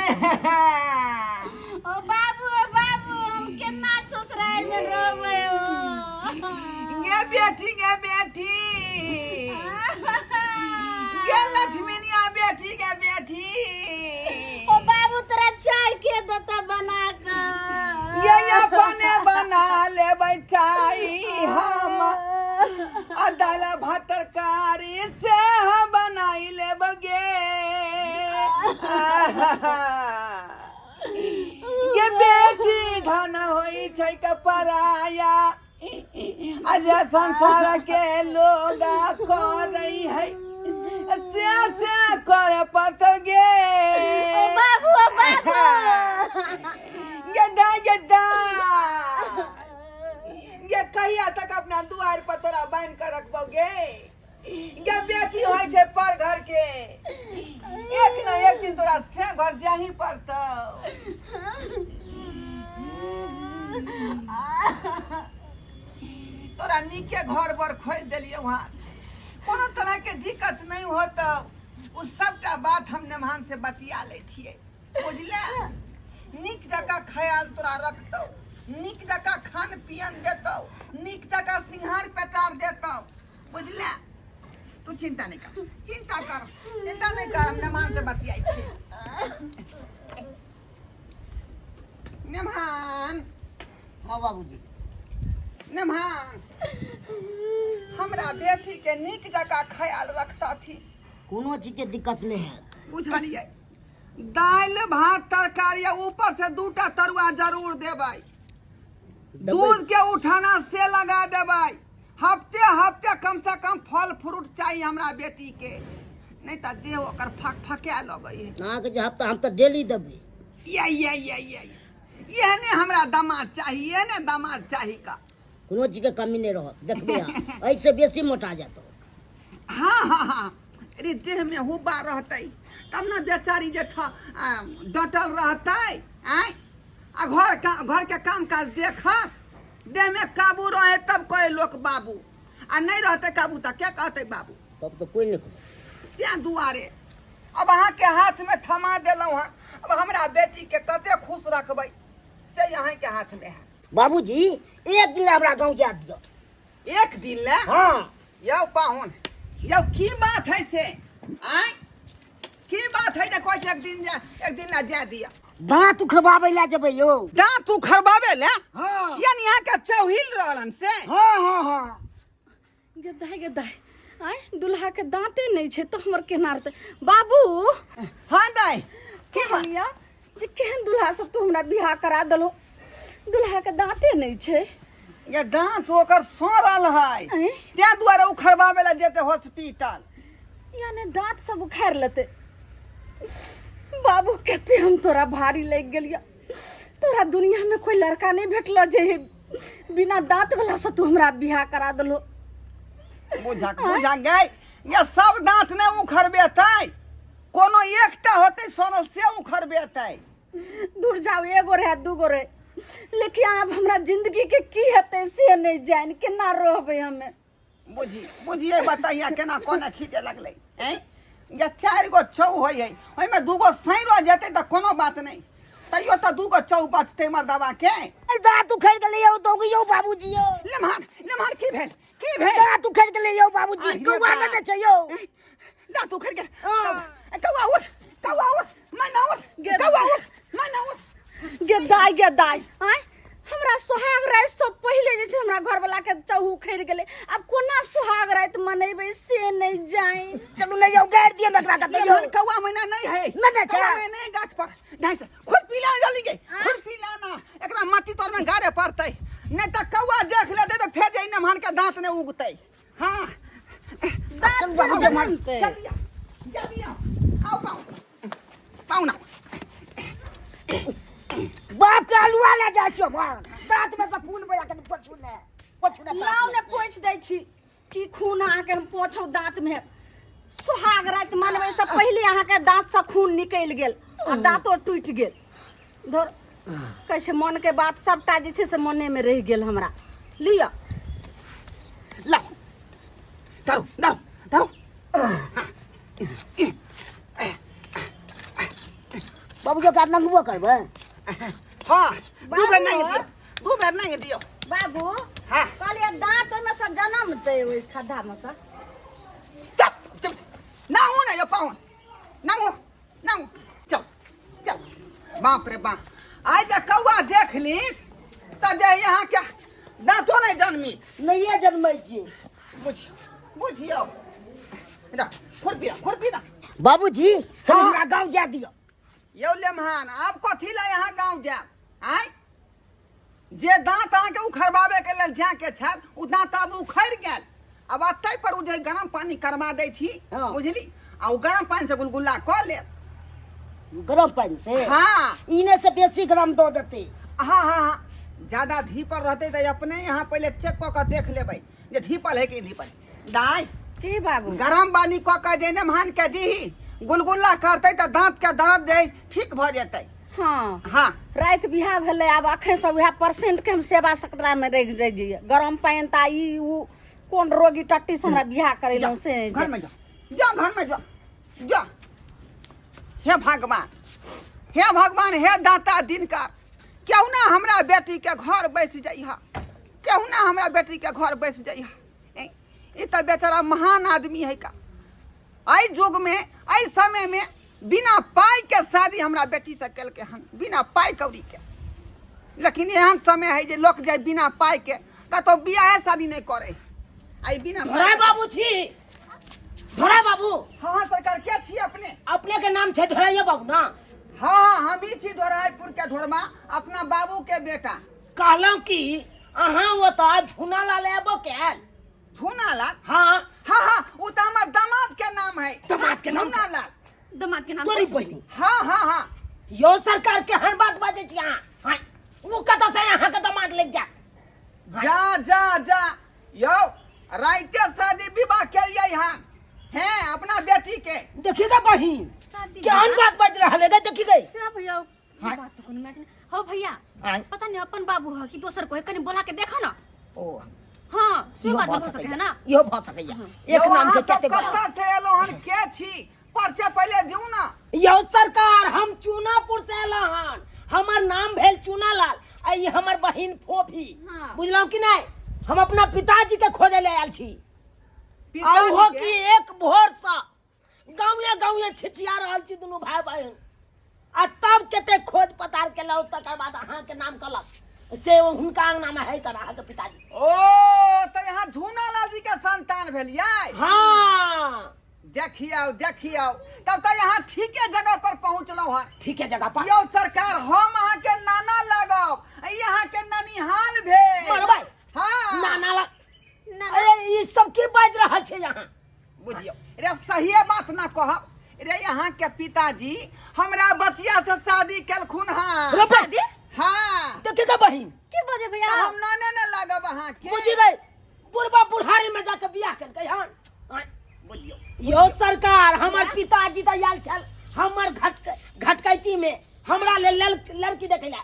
ओ बाबू, ओ बाबू, हम केना ससुराल में रहबै ओ? गे बेटी, गे बेटी, गे लक्ष्मीनिया बेटी, गे बेटी। ओ बाबू, तोरा चाय के देता बना के? गे अपने बना लेबै चाय हम, आ दाल भात तरकारी से हम बनाई लेब गे। गे बेटी, धन होइ छै कपराया, आ जे संसार के लोग करै है से से करे पड़तौ गे। ओ बाबू, ओ बाबू। गे दाय, गे दाय, गे कहिया तक अपना दुआर पर तोरा बान्हि के रखबौ गे? गे बेटी होइ छै पर घर के, एक न एक दिन तोरा से घर जाही पड़तौ। तोरा नीके घर बर खोजि देलियौ हँ, कोनो तरह के दिक्कत नहीं होतौ। ओ सबटा बात हम नेमहान से बतिया लै छियै, बुझले? नीक जकाँ ख्याल तोरा रखतौ, नीक जकाँ खान पियन देतौ, नीक जकाँ सिंघार पेटार देतौ, बुझले? तू चिंता नहीं कर, चिंता कर, चिंता नहीं कर। हम नेमहान से बतियाई छियै। नेमहान। हाँ बाबूजी। नेमहान, हमरा बेटी के नीक जकाँ ख्याल रखतथि। कोनो चीज के दिक्कत नहीं है। बुझलियै? दालि भात तरकारी आ ऊपर से दूटा तरुआ जरूर देबै। देबै। दूध के उठाना से लगा देबै। हफ्ते हफ्ते कम से कम फल फ्रूट चाही हमरा बेटी के, नहीं तऽ देह ओकर फक फकाए लगै है। अहाँके जे हफ्ता, हम तऽ डेली देबै। या या या या, एहने हमरा दामाद चाही, एहने दामाद चाही का। कोनो चीजके कमी नहि रहत, देखबै अहाँ, एहिसँ बेसी मोटा जायत। हाँ हाँ हाँ, अरे देह में हुब्बा रहतै तब ने बेचारी जे डटल रहतै। आँय, आ घर का घर के काम काज देखत, देह में काबू रहे तब कहे लोक बाबू, आ नहीं रहते काबू तऽ के कहतै बाबू? तब तऽ कोइ नहि कहत। तें दुआरे अब अहाँके हाथ में थमा देलहुँ हँ। अब हमरा बेटी के कते खुश रखबै से अहाँके हाथ में है। बाबूजी, एक दिन हमरा गाँव जा दिअ। एक दिन ले? हाँ। यौ पाहुन, यौ की बात है से? आँय, की बात है जे कहै छै एक दिन जा, एक दिन ला जा दिअ? दाँत उखड़बाबै लए जेबै यौ। दाँत उखड़बाबै ले? हाँ। यानी अहाँके चौहिल रहलन से? हाँ हाँ हाँ। गे दाइ, गे दाइ, आँय, दुल्हा के दाँते नहि छै तऽ हमर केना रहतै बाबू? हाँ दाइ, की बात? कहलिया जे केहन दुल्हा सब तू हमरा बियाह करा देलहो, दुल्हा के दाँते नहि छै। ये दाँत ओकर सड़ल है। आँय? तें दुआरे उखड़बाबै लए जेतै हॉस्पिटल। यानी दाँत सब उखाड़ि लेतै। बाबू, कते हम तोरा भारी लागि गेलिया। तोरा दुनिया में कोई लड़का नहीं भेटलो जे बिना दांत वाला से तू हमरा बियाह करा दलो? बुझक बुझक गई, ये सब दांत नहीं उखड़बेतै, कोनो एकटा होतै सड़ल से उखड़बेतै। दूर जाओ, एगो रहे दूगो रहे, लेकिन आब हमरा जिंदगी के की हेतै से नहीं जान, केना रहबै हमें। बुझी बुझिए बताइए केना कोना खींचे लगलै? हैं, जे चारि गो चौ होइ है, ओहिमे दूगो सैरो जेतै तऽ कोनो बात नहि, तैयो तऽ दूगो चौ बचतै मर्दबा के। दाँत उखड़ि गेलै यौ दोगी, यौ बाबूजी यौ। लेमहान, लेमहान, की भेल, की भेल? दाँत उखड़ि गेलै यौ बाबूजी। आहि रे कौआ बा। लेने छै यौ। दाँत उखड़ि गेल? कौआ उठ, कौआ उठ, मैना उठ, कौआ उठ, मैना उठ। गे दाय, गे दाय, आँय, हमरा सोहाग राति से पहिले जे छै हमरा घरवला के चहु उखड़ि गेलै। आब कोना सोहाग राति मनेबै से नहि जानि। चलू नहि यौ, गाड़ि दियौ ने एकरा कतौ यौ। एहन कौआ मैना नहीं है। नहि, नहि छै। कौआ मैना नहीं गाछ पर नहीं से खुरपी ला जल्दी गे, खुरपी ला ना, एकरा माटी तर में गाड़े पड़तै, नहीं तऽ कौआ देख लेतै तऽ फेर जे नमहन के दांत नहीं उगतै। हाँ। दांत चलू बाबू, फेर जमा। बनतै। जल्दी आओ, जल्दी आओ, आओ पाओ पाओ ना। बाप के अलुआ ले जाइ छियौ, दांत में से खून बजा के पोछू ने, पोछू ने। लाउ ने, पोछि दै छी। की खून अहाँके हम पोछौ दांत में? सोहाग राति मनबै से पहिले अहाँके दांत से खून निकलि गेल आ दांतो टूटि गेल। धर, कहै छै मन के बात सबटा जे छै से मने में रहि गेल हमरा। लिअ। लाओ, धरो धरो धरो। बाबू जो का नंगबो करबै। हाँ, दू बेर बाबू। नहीं दियो, दू बेर नहीं दियो। बाबू। हाँ। कहलियै दाँत ओहिमे से जनमतै ओहि खद्धा मे से। चल चल, ना हो ना यो पाहुन, ना हो ना हो, चल चल। बाप रे बाप, आइ जे कौआ देख ली तऽ जे यहाँ के दाँतो नहि जनमी। नहिये जनमै छी। बुझियौ बुझियौ, ना खुरपी ना, खुरपी ना। बाबूजी, हाँ। हमरा गाँव जा दियौ। यौ लेमहान, आब कथी लए यहाँ गाँव जायब? आँय, जे दाँत अहाँके उखड़बाबे के लेल जाके छल ओ दाँत आब उखड़ि गेल। आब अतै पर ओ जे गरम पानी करबा दै छी। हाँ। बुझली, आ ओ गरम पानी से गुलगुल्ला कऽ लेब। गरम पानि से? हाँ। इने से बेसी गरम दऽ देतै। हाँ हाँ हाँ, ज्यादा धीपल रहतै तऽ अपने यहाँ पहिले चेक कऽ कऽ देख लेबै जे धीपल है कि धीपल दाइ। की बाबू? गरम पानी कऽ कऽ जे नेमहान के दीही, गुलगुल्ला करतै तऽ दाँत के दर्द जे ठीक भऽ जेतै। हाँ। हाँ। राति बियाह भेलै, आब अखन से उएह पेशेंट के हम सेवा सकरा में रहि रहि जइयै। गरम पानि तऽ ई उ कोन रोगी टट्टी से हमरा बियाह करेलहुँ से। घर में जा, जा घर में जा, जा। हे भगवान, हे भगवान, हे दाता दिनकर, क्यों ना हमरा बेटी के घर बैस जइहा, क्यों ना हमरा बेटी के घर बैस जइहा। ई तऽ बेचारा महान आदमी है का, एहि युग में एहि समय में बिना पाई के शादी हमरा बेटी से केलकै हन, बिना पाई कौड़ी के। लेकिन एहन समय है जे लोक जाय बिना पाई के कतौ बियाहे शादी नहीं करे। आई बिना पाई ढोरा के- बाबू छी, ढोरा बाबू। हाँ हाँ सरकार, के छी अपने? अपने के नाम छै ढोराइया बाबू ना? हाँ हाँ, हम ही छी ढोराईपुर के ढोरमा, अपना बाबू के बेटा। कहलहुँ कि अहाँ ओतऽ झूना लाल एबो कैल? झूना लाल? हाँ। हाँ हाँ, वो तो हमार दामाद के नाम है। दामाद के नाम? झूना लाल। दामाद के नाम? तोरी बहिनी। हाँ हाँ हाँ। यो सरकार के हर बात बाजै छी अहाँ। हाँ, वो कतऽ से अहाँ के दामाद लग जा? जा जा जा यो, राइते शादी विवाह के लिए हन हैं अपना बेटी के। देखिएगा बहिन, शादी केहन विवाह? बात बाजि रहल है, देखी गई। से भैया, ई हाँ। बात तो कोनो मैच नहीं हो भैया। आँय। पता नहीं अपन बाबू है कि दोसर को है, कनी बोला के देखो ना। ओ हाँ, से इहो बात भऽ हो सके सकैया है ना। इहो भऽ सकैया। यौ, एक नाम अहाँ के सब कते गोटा? कतऽ से एलहुँ हन, के छी? पर्चा पहिले दियौ ना। यौ सरकार, हम चूनापुर से एलहुँ हन, हमर नाम भेल चूनालाल आ ई हमर बहिन फोफी। हाँ। बुझलहुँ कि नहि? हम अपना पिताजी के खोजै लए आयल छी। आ पिताजी ओहो के? कि एक भोर से गाँवे गाँवे छिछिया रहल छी दुनू भाई बहिन, आ तब कते खोज पतार केलहुँ, तकर बाद अहाँके नाम कहलक से ओ हुनका अंगना में है कर अहाँके पिताजी। ओ तऽ यहाँ झूनालाल जी के संतान भेलियै? हाँ। देखियौ देखियौ, तब तऽ यहाँ ठीके जगह पर पहुँचलहुँ हन। ठीके जगह पर। यौ सरकार, हम अहाँके नाना लागब, ई अहाँके ननिहाल भेल। मरबै। हाँ। नाना लग। नाना। अरे ई सब की बाजि रहल छै यहाँ? बुझियौ रे, सहिए बात ना कहब रे, यहाँ के पिताजी हमरा बचिया से शादी केलखुन हन। रे बा- शादी? हाँ। देखी गे बहिन। की बजे भैया? तऽ हम नाने ने लागब अहाँके। बुझि गई, बुढ़बा बुढ़ारी में जाके बियाह केलकै हन। आँय। बुझियौ। यौ सरकार, हमर पिताजी तऽ आयल छल हमर घटकैती में हमरा लेल लड़की देखै लए,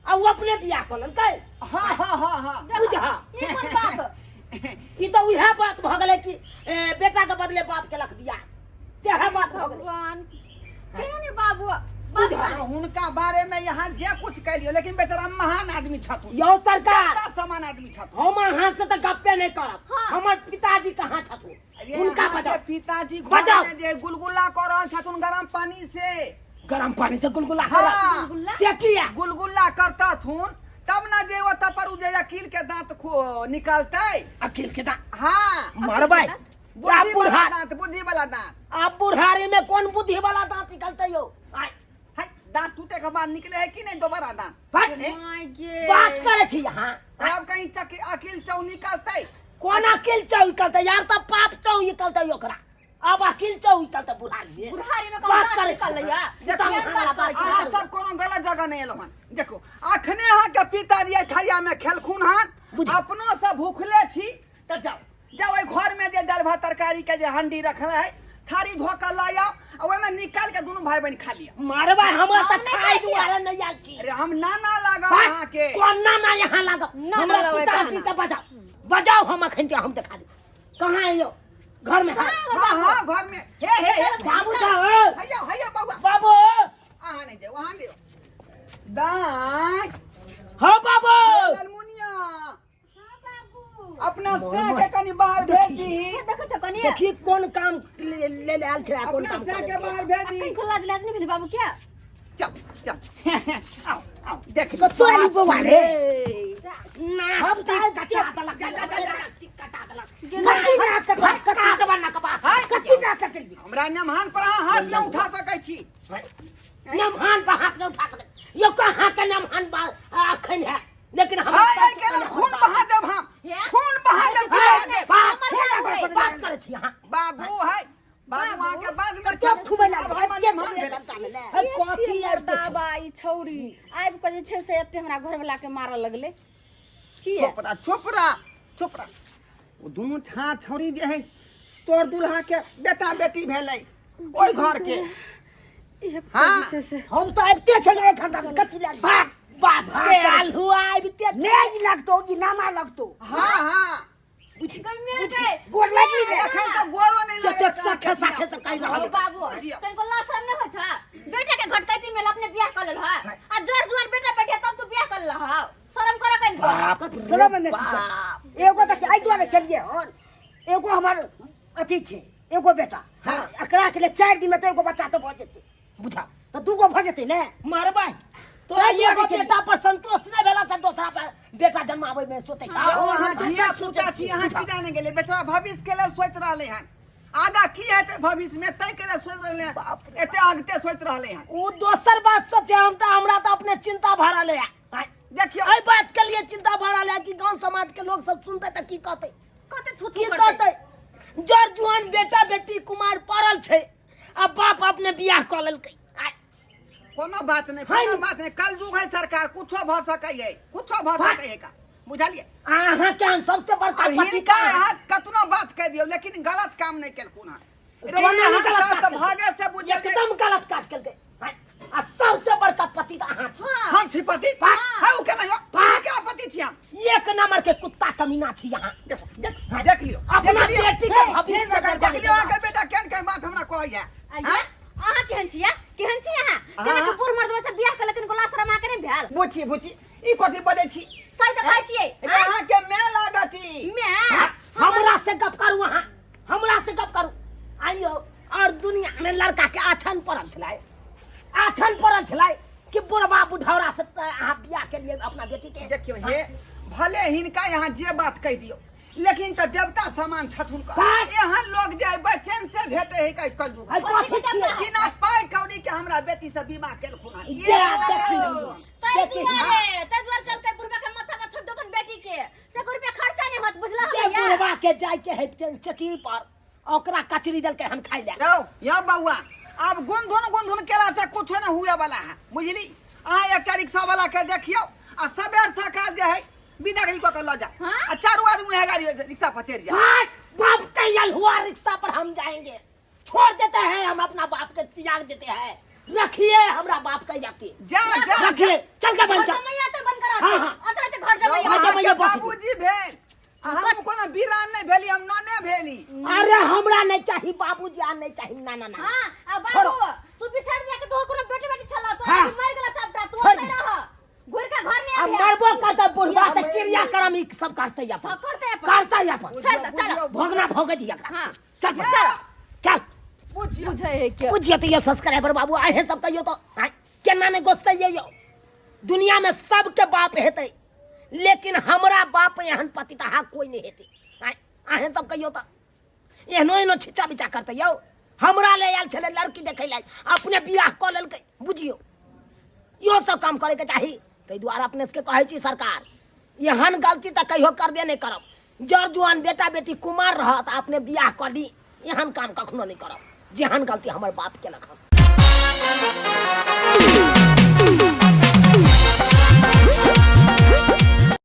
आ ओ अपने बियाह कऽ लेलकै। हाँ हाँ हाँ हाँ। बुझा। ई कोन बात? ई तऽ उएह बात भऽ गेलै कि बेटा के बदले बाप केलक बियाह, सएह बात भऽ गेलै। भगवान, केहन बाबू? बुझा। तऽ हुनका बारे में यहाँ जे कुछ कहियो, लेकिन बेचारा महान आदमी छथुन। यौ सरकार, देवता समान आदमी छथुन। हम अहाँ से तऽ गप्पे नहि करब। हाँ। हमर पिताजी कहाँ छथुन? अरे हुनका अहाँके बजाउ। पिताजी घर बजाउ। में जे गुलगुला कऽ रहल छथुन गरम पानी से। गरम पानी से गुलगुला हाँ। करब? गुलगुला? से किया गुलगुला करतथुन तब ना जे ओतऽ पर उ जे अकील के दांत निकलतै। अकील के दांत? हाँ। मरबै। बुद्धि आब वाला बुढ़ा दांत, बुद्धि वाला दांत। आब बुढ़ारी में कोन बुद्धि वाला दांत निकलतै यौ? आय। हाय, दांत टूटे के बाद निकले है कि नहीं दोबारा दांत? फट। ए? My गे। बात करै छी यहाँ। आब कहीं चक अकील चौ निकलतै? कोन अकील चौ निकलतै यार? तऽ पाप चौ निकलतै ओकरा। अब अकील चौ निकलतै बुढ़ारी में? बुढ़ारी में कौन बात दांत करै छी निकललै या? देखो, केहन बात करै छी? अहाँ सब कोनो गलत जगह नहीं एलहुँ हन। देखो, अखने अहाँ के पिताजी एहि थरिया में खेलखुन हन। अपनो सब भूखले छी, तऽ जाउ जाउ, ओहि घर में जे दालि भात तरकारी के जे हंडी रखल है, थारी धो के लऽ आउ आ ओहिमे निकाल के दुनू भाई बहिन खा लिअ। मारबै हमरा हम तऽ नहि खाइ खाइ छियै। दुआरे नहि आयल छी। अरे हम नाना लागब हट, अहाँके। कोन नाना यहाँ लागब? नाना हमरा लगबै पिताजी कहाँ? के बजाउ बजाउ, हम अखन के हम देखा देब। कहाँ है यौ? घर में है? हाँ हाँ, घर में। हे हे हे। बाबू साहब। हैया हैया बउआ। बाबू। अहाँ नहि जाउ, अहाँ नहि जाउ। दाइ हाँ बाबू ललमुनिया अपना से के कनि बाहर भेज दीही। देखो छ कनी देखी कोन काम ले ले ले आयल छलै कोन अपना काम से करे के बाहर भेज दी। अखन खुला लाज नहीं भेल बाबू क्या? चल चल, आओ आओ, देख। कतौ आली बौआ रे? ना हम तऽ आइ कटा देलक, जा, जा, जा, जा। कटा देलक। कथी ना कटल? कटा देबा ना कपास। हाय। कथी ना कटली? हमरा नमहान पर अहाँ हाथ नहि उठा सकै छी। नमहान पर हाथ नहीं उठा सके यो, कहाँ के नमहान बा अखन है, लेकिन हम हाय, आइ के खून बहा देब हम। हे? खून बहा देब, खून बहा देब। बात हे, बात करे छी अहाँ। बाबू है बाबू, अहाँ के बाद में तब खुबै लागल। आब हमर के नमहान छलै भेलै। सबटा मे ले? है, कथी आबि के छै? बाबा, ई छौरी आबि कऽ जे छै से एते हमरा घरवला के मारऽ लगलै किया? चोपड़ा चोपड़ा चोपड़ा, ओ दुनू छा छौरी जे है तोर दुल्हा के बेटा बेटी भेलै ओहि घर के। एक हाँ। जे छै से हम तऽ आबिते छलियै एक घंटा मे, कथी लए? बाप बाप भाग के करै आल हुआ आबिते ने ई लगतौ कि नाना लगतौ? हाँ हाँ। बुझी गमे बुझी गए। गोर लागि रे। एखन तऽ गोरो नहि कतेक लगै। साखे साखे से कहि रहल ओ है। बाबू, बुझियौ। तनिको लाज शरम नहि होइ छ? बेटा के घटकैती में अपने बियाह कर लेल ह, आ जर जुआन बेटा बेटी तब तू बियाह कर लेल ह। शरम कर कनिको। बाप रे शरम नहि बाप। छै। एगो देखी, एहि दुआरे केलियै हन, एगो हमर अथी छै, एगो बेटा। हाँ। एकरा के लिए 4 दिन में तऽ एगो बच्चा तऽ भऽ जेतै, बुझा तऽ दूगो भऽ जेतै ने। मरबै तोरा। ताहि दुआरे एगो केलियै। बेटा पर संतोष नहि भेला से दोसरा पर बेटा जन्माबै में सोचै छै। यौ, अहाँ धिया पुता छी, अहाँ की जाने गेलै? बेचारा भविष्य के लेल सोचि रहलै हन, आगा की हेतै भविष्य में ताहि के लेल सोचि रहलै हन, एते आगते सोचि रहलै हन। ओ दोसर बात सोचे, हम तऽ हमरा तऽ अपने चिंता भऽ रहल है। देखियौ, एहि बात के लिए चिंता भऽ रहल है कि गांव समाज के लोग सब सुनते तऽ की कहतै? कते थुथू की करतै? कहतै? जर जुआन बेटा बेटी कुमार पड़ल छै आ बाप अपने बियाह कऽ लेलकै। आय, कोनो बात नहि, है। कोनो बात नहि, कलयुग है सरकार, कुछो भऽ सकै है, कुछो भऽ हाँ। सकै है का, बुझलियै? अहाँ के हम सबसे बड़का अब पति हिनका अहाँ कतनो बात कहि दियौ, लेकिन गलत काम नहि केलखुन हन। रे, कोना एहन गलत काज काज तऽ केलकै? भागे से बुझियौ जे एकदम गलत काज केलकै। आय, आ सबसे बड़का पति तऽ अहाँ छी। हम छी पति? हाँ। है, ओ केना यौ? हाँ। केना पति छी हम? एक नंबर के कुत्ता कमीना छी अहाँ। देखो, देख देख लियौ, अपना देख लियौ। बेटी के भविष्य से देख लियौ, अहाँके बेटा केहन केहन बात हमरा कहैया। आइया, अहाँ केहन छियै? केहन छी अहाँ? हाँ। केना के बूढ़ मर्दवा से बियाह कर लेकिन गोला शरम अहाँके नहि भेल? बुझी बुझी, ई कथी बजै छी? सही तऽ कहै छियै। रे, अहाँके माय लागत ई। मैं हमरा से गप करू, अहाँ हमरा से गप करू। आइयो और दुनिया में लड़का के आछन पड़ल छलै, आछन पड़ल छलै कि बुढ़वा बुढ़ौरा से तऽ अहाँ बियाह के लिए अपना बेटी के। देखियौ हे, भले हिनका यहाँ जे बात कहि दियौ, लेकिन तऽ देवता समान छथुन। बात। एहन लोग जे बचन से भेटे है का कलयुग। आइ कथी छियै? बिना पाई कौड़ी के हमरा बेटी से विवाह केलखुन हन। जे एक देखी। लड़का नहीं। ताहि देखी। दुआरे, ताहि दुआरे कहलकै बुढ़बा के माथा पर थोपि दो अपन बेटी के, से एको रुपया खर्चा नहि होत, बुझलह? जे भैया बुढ़वा के जाय के है चचरी पर, ओकरा कचरी देलकै हन खाइ ले। यौ यौ बौआ, आब गुनधुन गुनधुन केला से कुछो नहीं हुए वाला है, बुझली? अहाँ एकटा रिक्शा वाला के देखियौ आ सबेर सकाल जे है विदागरी कऽ के लऽ जा। हाँ? आ चारू आदमी उएह गाड़ी रिक्शा पर चढ़ि जा। भाग, बाप के यल हुआ रिक्शा पर हम जाएंगे। छोड़ देते हैं हम, अपना बाप के त्याग देते हैं। रखिए हमरा बाप के जाती। जा जा। रखिए, चल के बन घर जा। जमैया तऽ बंद करा। हाँ, हाँ। अतरे तऽ घर जमैया। यौ, घर अहाँके जमैया बस। बाबूजी भेल आ हम कोनो बीरान नहीं भेली, हम नने भेली। अरे हमरा नहीं चाहिए बाबूजी, आ नहीं चाहिए ना ना ना। हाँ, आ बाबू, छोड़ो। तू बिसर जा के तोहर कोनो बेटी बेटी छला तोरा? हाँ। मर गेला सबटा, तू छोड़ ओतै दे। रह, घुर के घर नहीं अब आबिहे। मरबो करते बुढ़वा ते क्रिया कर्म ई सब करते अपन। हाँ, करते अपन। करते अपन। छोड़ दे, चलो। भोगना भोगे दिया एकरा। हाँ। चल चल चल। बुझियौ। बुझै है के? बुझिए तो ये सब्सक्राइबर बाबू आहे सब कहियो तो आय, केना नहीं गुस्सा ये यो। दुनिया में सबके बाप हेतै, लेकिन हमरा बाप एहन पतितहा कोई नहीं हेतै। आय, आहे सब कहियो तो एहनो एहनो छिचा बिचा करते यौ। हमरा ले आयल छलै लड़की देखै लए, अपने बियाह कऽ लेलकै। बुझियौ, इहो सब काम करैके चाही। ताहि दुआरे अपने सबके कहै छी सरकार, एहन गलती तऽ कहियो करबे नहि करब। जर जुआन बेटा बेटी कुमार रहत, अपने बियाह कऽ ली, एहन काम कखनो नहि करब जेहन गलती हमर बाप केलक हन।